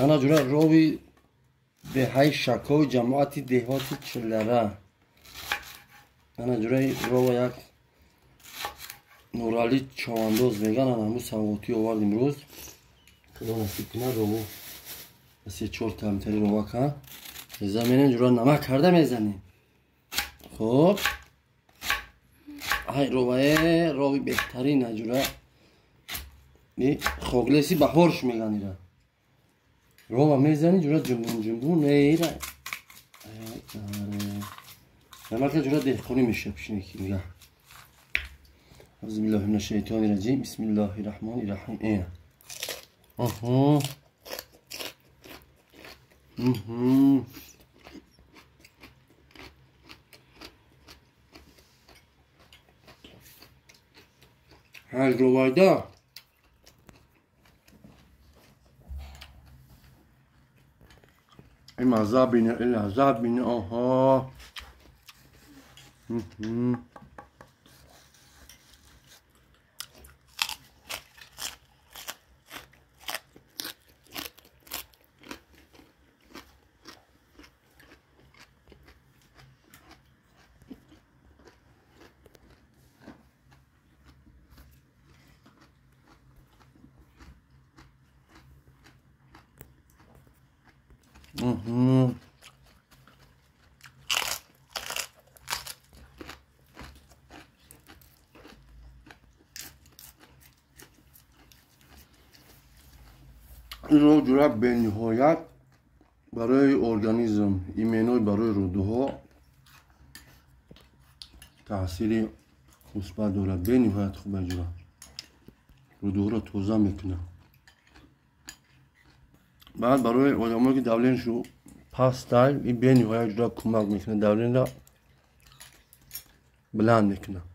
Ана ҷура рови деҳаи Шакови ҷамоати деҳоти Чиллара. Ана ҷураи рова як Нурали Човандоз меган, ана ҳамун савғотӣ овард имрӯз. Худо насиб кунад, рову се-чор тамтари рова ка. Заминем ҷура намак карда мезанем. Хоб. Ай ровае, рови беҳтарин аҷура. Хоглеси баҳорш меган ира. Рова мезани ҷура ҷумбун ҷумбун ира. Намака ҷура деҳқонӣ меша пишнеки нига. Аъузу биллаҳи минаш шайтони раҷим. Бисмиллаҳи раҳмони раҳим. Аҳо. Ҳар ровайда ин мазза бина, ин лаззат бина. Оҳо. Ин ров ҷура бениҳоят барои организм, именой барои рӯдаҳо таъсири мусбат дорад. Бениҳоят хуб ҷура рӯдаҳоро тоза мекунад. Баъд барои одамое ки давленишу пастай, ин бениҳоят ҷура кӯмак мекунад, давлениро баланд мекунад.